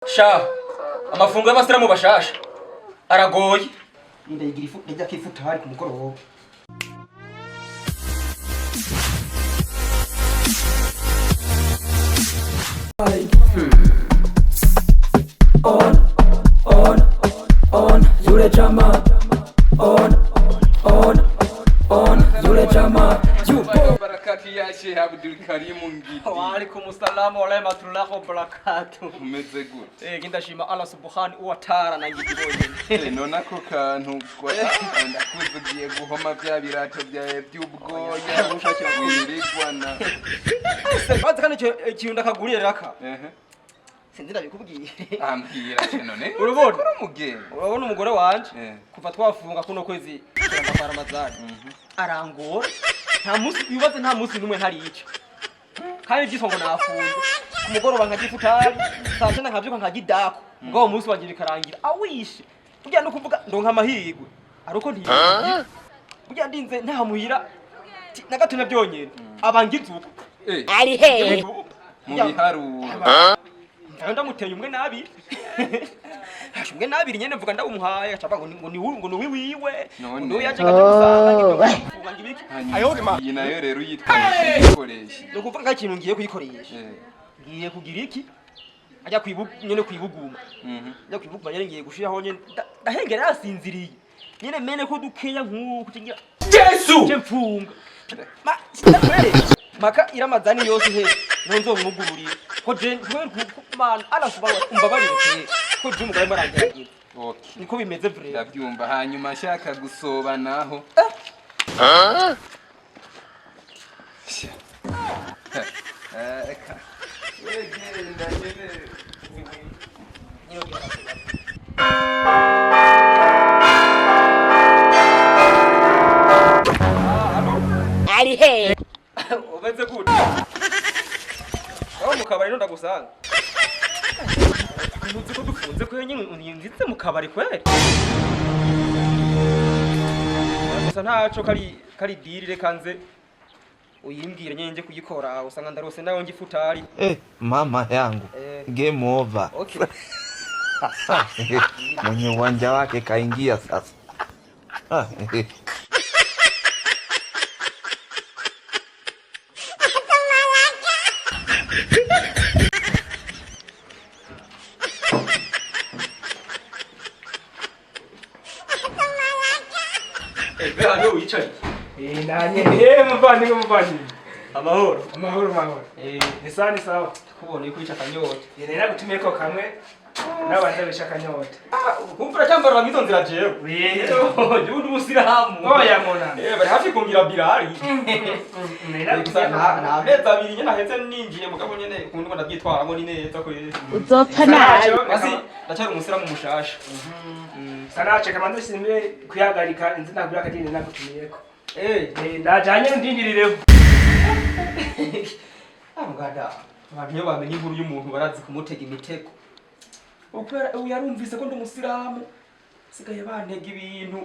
Sha, amafungo y'abasiramu bashasha aragoye. Ndayigira ifu, ndajya kifutari ku mugoroba. On on on yule jamaa, on on on yule jamaa yupo. Barakati ya Sheikh Abdul Karim Ngidi. Wa alaikum salam wa rahmatullahi wa barakatuh. Umeze gute? Eh, ndashima Allah subhanahu wa ta'ala na Ngidi bonyene. Eh, none ako kantu ndakuze ugiye guhoma vya birato vyawe vy'ubwoya wirigwana. Bazi kandi icyo ikintu ndakaguriye raka. Ehe. Sinzi ndabikubwiye. Ambwira she none. Urabona? Kuri umugenzi. Urabona umugore wanje Eh. kuva twafunga kuno kwezi kuramba kwa Ramazani arangora, nta munsi yubatse, nta munsi n'umwe ntari icyo, kandi byitwa ngo nafunze ku mugoroba nkarya ifutari, saa cyenda nkabyuka nkarya idako, ubwo uwo munsi wanjye bikarangira awishe. Burya no kuvuga ndonka amahirwe ari uko ntiyigiye, burya ndinze nta muhira na gato na byonyene abangize uko. Eh, Ari he? mu biharuro. Ndayo ndamuteye umwe n'abiri. Hasha umwe n'abiri nyene mvuga ndawumuhaye, aca avuga ngo ni ngo ni uwiwiwe, ngo None. ni uwo yaje ngaje gusanga ngo ngo ngibiki ayo ma. Iyi nayo rero uyitwaye uyikoresha. Ni ukuvuga nka ikintu ngiye kuyikoresha. Eh. Ngiye kugira iki? Ajya kwibu nyene kwibuguma. Ajya kwibuguma nyene ngiye gushiraho nyene ndahengera yasinziriye. Nyene mene ko dukeya nkuko tingira. Yesu! Je mfunga. Ma ndakwereka. Maka iramazani yose he. Nonzomwugururira. Ko je man ala subhanahu umbabarire pe. Ko je umugore marangira. Okay. Niko bimeze vrai. Ndabyumva, hanyuma nshaka gusoba naho. Eh, eka. Wegenda nyene. Ari he? Umeze gute? Aho mu kabari no ndagusanga. Ntuzi ko dufunze ko nyine unyinzitse mu kabari kweri. Gusa ntaco kari kari deal, reka nze uyimbwire nyine nje kuyikora, usanga ndarose nawe ngifutari. Eh, mama yangu. Eh. Game over. Okay. Mwenye uwanja wake kaingia sasa. Ah, eh. Eh, be hano wicaye. Eh, nanye eh muvandimwe, muvandimwe. Amahoro. Amahoro, mahoro. Eh, Ni sawa, ni sawa. Kubona yuko wica akanyota. Eh, nari nagutumiyeko kamwe nabanza wisha akanyota. Ah, kumva uracyambarira nk'izo nzira jewe. Eh. Jewe ndi umusilamu. Oya mona. Eh, bari hafi kungira Bilali. Nari Gusa nagutumiyeko. nta mezi 2 nyene ahetse ninjiye, mugabo nyene kundi ngo ndabyitwaramo ni neza kweri. Uzopfa nabi. Basi ndacyari umusilamu mushasha. Sanace kamanza simbe kuyagarika inzi nagura akagenda nagutumiyeko. Eh, Eh, ndajanye ndindirireho. Mugada, abantu iyo bamenye inkuru y'umuntu barazi kumutega imitego. Ukubera ubu yarumvise ko ndi umusilamu, sigaye bantega ibintu.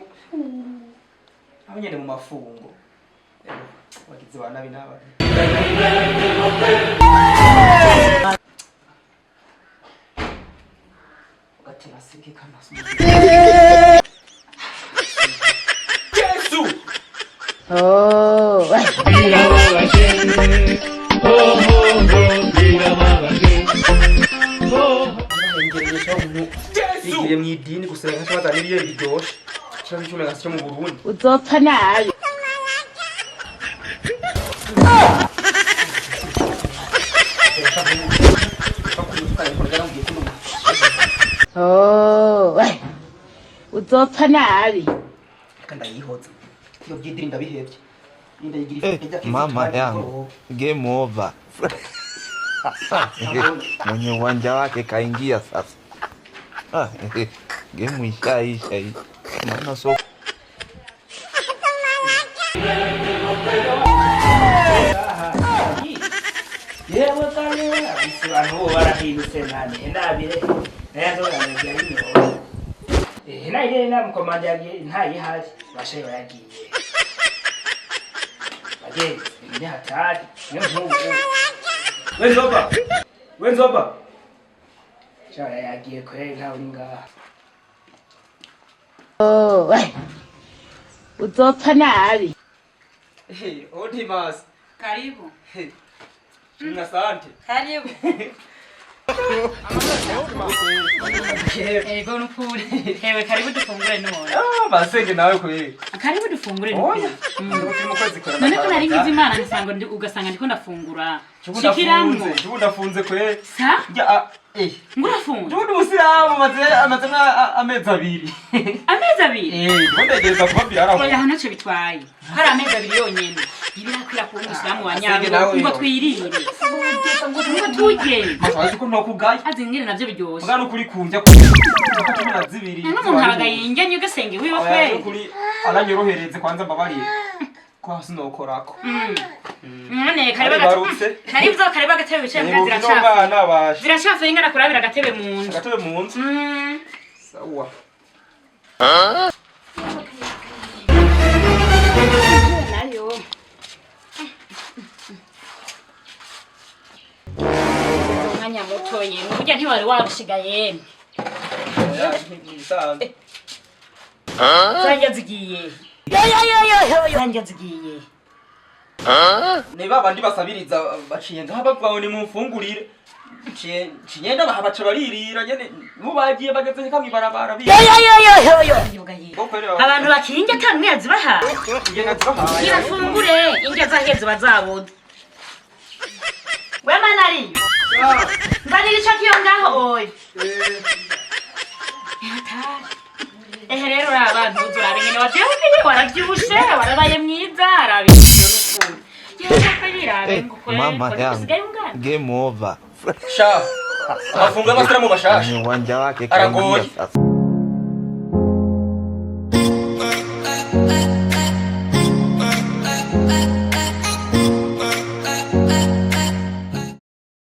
Aho nyene mu mafungo. Eh, bagizi ba nabi n'ababi. Gatera seke kanasu. Yesu! Oh. Igiye mu idini gusenga nka bazana ibiyeri biryoshe. Cyangwa icyuma nka cyo mu Burundi. Uzopfa nabi. Oh. Uzopfa nabi. Reka ndayihoza. Iyo by'idini ndabihevye. Ndayigira Eh, ifu. mama yangu, game over. Mwenye uwanja wake kaingia sasa. Ah, eh, game ishaisha hii. Maana so Yewe kale abisi bantu bo barahindutse nane ndabire. Nayazorangiye ari. Eh, nayo namukomanda yagiye ntayihari bashaye baragiye. Bagenzi, ni hatari niyo nkubu. We nzoba, we nzoba. Shara yagiye kweri, ntawe uri ngaha. Oh, uzopfa nabi. Odi mas. Karibu. Asante. Karibu. Ego nukuri. Hewe, karibu dufungure none. Ah, basenge nawe kweli. Karibu dufungure Oya. nukuri. Turi mu kwezi kwa None ko nari ngize Imana nsanga ugasanga ndiko ndafungura. Shikiramwo. Chubu ndafunze kweli. Sa? Ya ah, eh. Ngurafunze. Chubu musilamu maze amaze amezi 2. Amezi 2. Eh, ndiko ndagereza kuba birara. Oya, aho ntacyo bitwaye. Hari amezi 2 yonyene. Ibirakwira kuba umusilamu wa Asenge nyawe nawe ngo yo. twirire. Ngo turye. Maze ko ntokugaye. Azi ingene navyo biryoshe. Mugana ukuri kunjya ku 12. None umuntu aragaye ugasenge wiwe Oya, kweli. nukuri aranyorohereze kwanza mbabariye. Kwa sinokorako. None karibu Aribarutse. Karibu zo, karibu agatebe wicaye mbwa Ebuka ziracafuye. mwana bashe. Ziracafuye ingana kurabira agatebe mu nzu. Agatebe mu nzu. Sawa. Nayo. Umwanya muto yemwe, burya ntiwari warushiga yemwe. Oya, ni Zanjya zigiye. Zanjya zigiye. Ni babandi basabiriza baciye ngaha bavuga ngo nimumfungurire. Ciye cinyenda baha baca baririra nyene mubagiye bageze nka mwibarabara bi. Abantu bakinga ata n'umwe yazibahaye. Ngena zibahaye. Nibafungure, indya zahiye ziba zaboze. We mana ariyo. Nzanira ico kiyo ngaho oya. Ehe rero uri abantu uzurabe nyene wavyumviye, waravyibushe, warabaye mwiza, arabe Eh, mama yangu, game over. Sha. Amafungo y'abasilamu bashasha. Kwenye uwanja wake Aragoye. kaingia sasa.